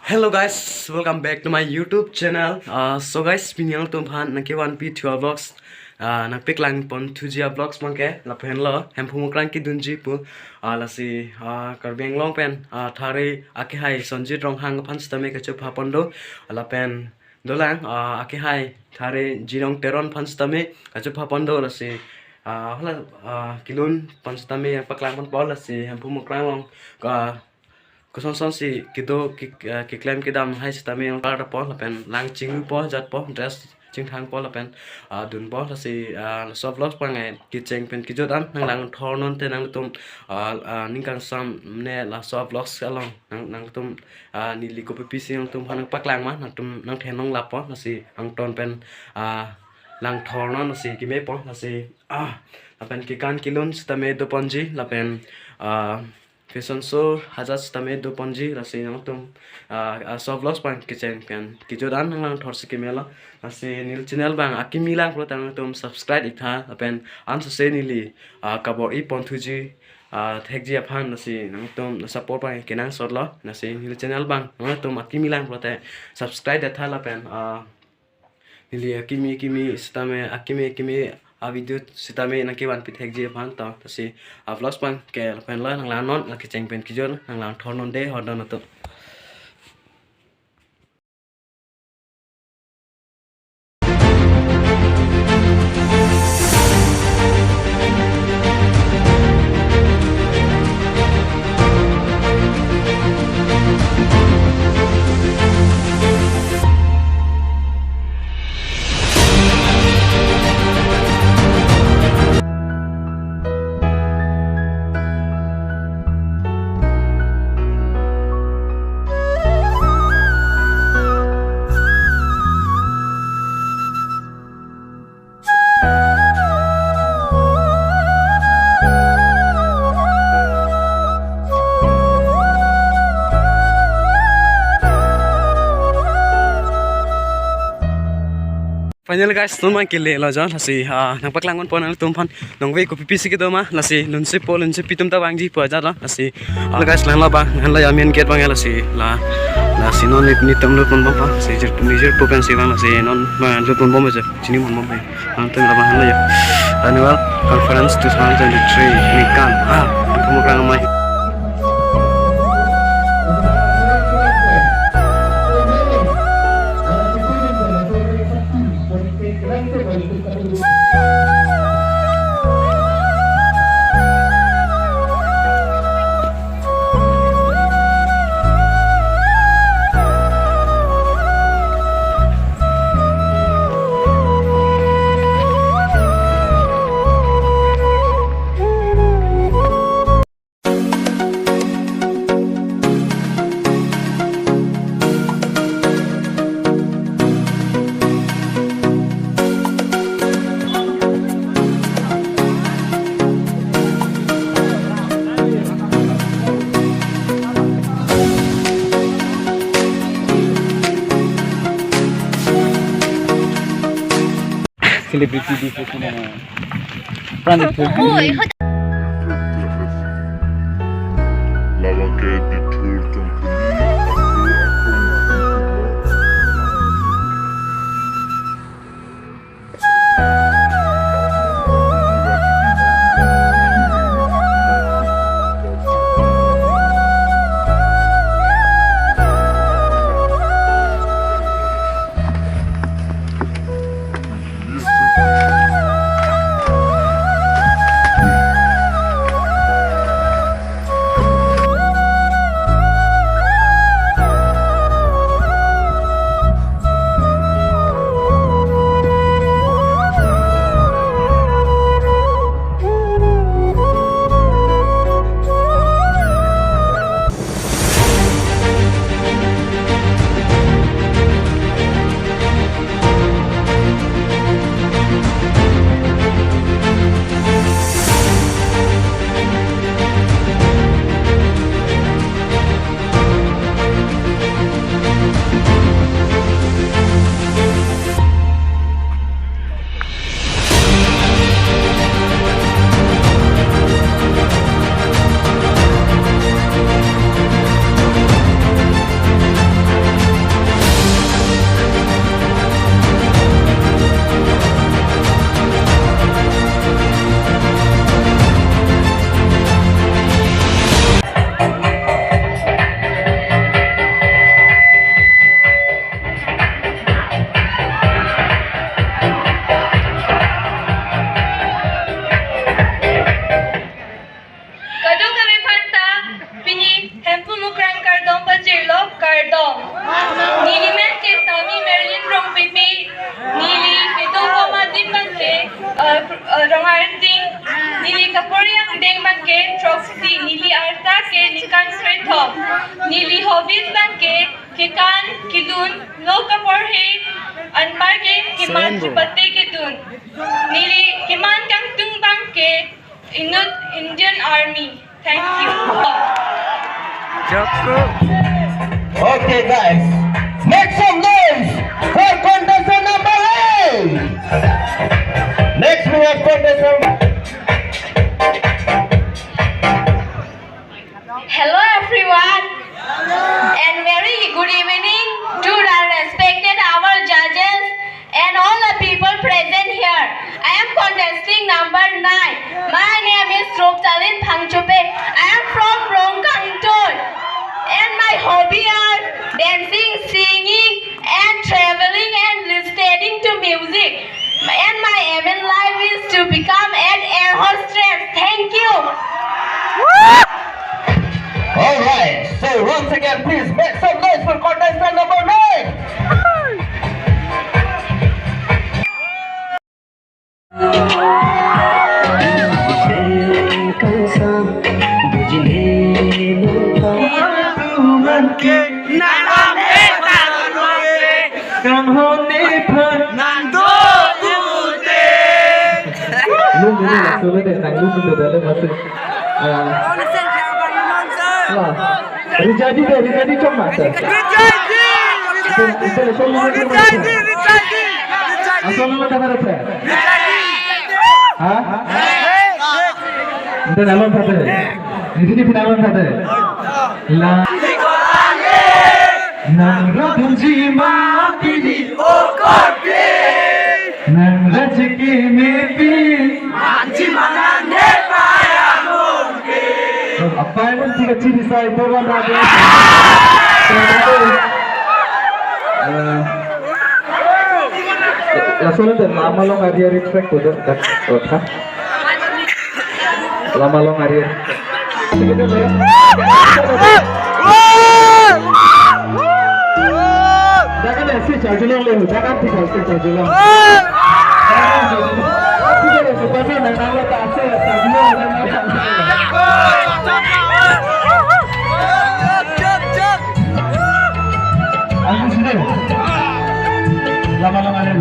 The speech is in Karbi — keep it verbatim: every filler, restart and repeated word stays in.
Hello guys, welcome back to my YouTube channel. Uh, so guys, pini nangtum aphan nangkevanpi thu a-vlogs, uh, nangpaklang pon thuji a-vlogs abangke lapu henlo, Hemphu Mukrang kedunji pu, uh, lasi, uh, Karbi Anglong pen, uh, Thare akehai Sonjit Ronghang aphan sitame kachupha pon do, lapen dolang, uh, akehai Thare Jirong Teron aphan sitame kachupha pon do, lasi, uh, hala, uh, kelun aphan sitame paklang ponpo, lasi Hemphu Mukrang along, uh, koson son si kedo ke, eh, keklem kedam hai sitame nangpar ponpo lapen lang chinglupo, jatpo, dress chingthangpo lapen, ah, dunpo, lasi, ah, laso a-vlogs abang, eh, kecheng pen kejut an nanglang thor non te nangtum, ah, ah, ning kangsam ne laso a-vlogs along nang, nangtum, ah, neli kopi pisi nangtum aphan nangpaklang ma nangtum nangthenong lapo, lasi angton pen, ah, lang thor non, lasi kemepo, lasi, ah, lapen kekan kelun sitame doponji lapen, ah, fashion show hajat sitame doponji, lasi nangtum, ah, ah, laso a-vlogs abang kecheng pen kejut an nanglang thor si kemelo, lasi neli channel abang akimi lang pulote nangtum subscribe iktha lapen ansose neli, ah, kabor-i pon thuji, ah, thekji aphan, lasi nangtum support abang kenangsot lo, lasi neli channel abang nangtum akimi lang pulote subscribe detha lapen, ah, neli akimi akimi sitame, akimi akimi a-video sitame nangkevanpi thekji aphan to, lasi a-vlogs abangke lapen lo nanglang non, la kecheng pen kejut nanglang thor non de, hordon atum. Finally guys, non abang kele lo jo, lasi, ah, nangpaklang ponpo nangtum aphan, nongve kopi pisi kedo ma, lasi lunsepo lunsepi atum ta vangji pu ajat lo, lasi, ah, guys, lang lo abang, lang lo ya main gate abang ya, lasi la, lasi non neli, nelitum lut ponbompo, lasi jirpo, neli jirpo pensi vang, lasi non abang lut ponbom je, chini ponbom je. Nangtum labang henlo ya. Annual Conference two thousand twenty-three ningkan, ah, Hemphu Mukrang amei. Celebrity di photo na. Pran itu. Oi, hot. Lawang ke di tour company. Ting abangke throksi, neli arta ke ningkan krethom. Neli hobbies abangke kekan, kedun, lo kaporhe, anparke keman chepate kedun. Neli keman kangtung abangke inut Indian Army. Thank you. Joko. Okay, guys. Make some noise for contestant number eight. Next, we have contestant. Hello, everyone, and very good evening to the respected our judges and all the people present here. I am contesting number nine. My name is Ruptalin Phangchope. I am from Rongkangtoi, and my hobby are dancing, singing, and traveling and listening to music. And my aim in life is to become an air hostess. Thank you. All right. So once again, please make some noise for contestant number nine. Nang hone phan nang do ute. Lung dulu lah, solo deh, nang lung dulu deh, masuk. Ah. Lah. Rijadi deh, Rijadi cok masuk. Rijadi. Itu, itu, solo deh, Rijadi, Rijadi. Asal lu mana, Rijadi? Hah? Ente nalon sate. Di sini pinawan sate. La. Nang radunji ma pini okorpi. Nang rajiki mepi. Manji manang ne payamungki. Apai pun tiga ciri saya itu kan ada. Eh, langsung aja, lama lo ngari-ngari track udah, udah, udah. Lama lo ngari. Jangan ya, si charge long deh, jangan tiga si charge long. Aku sini. Lama-lama deh.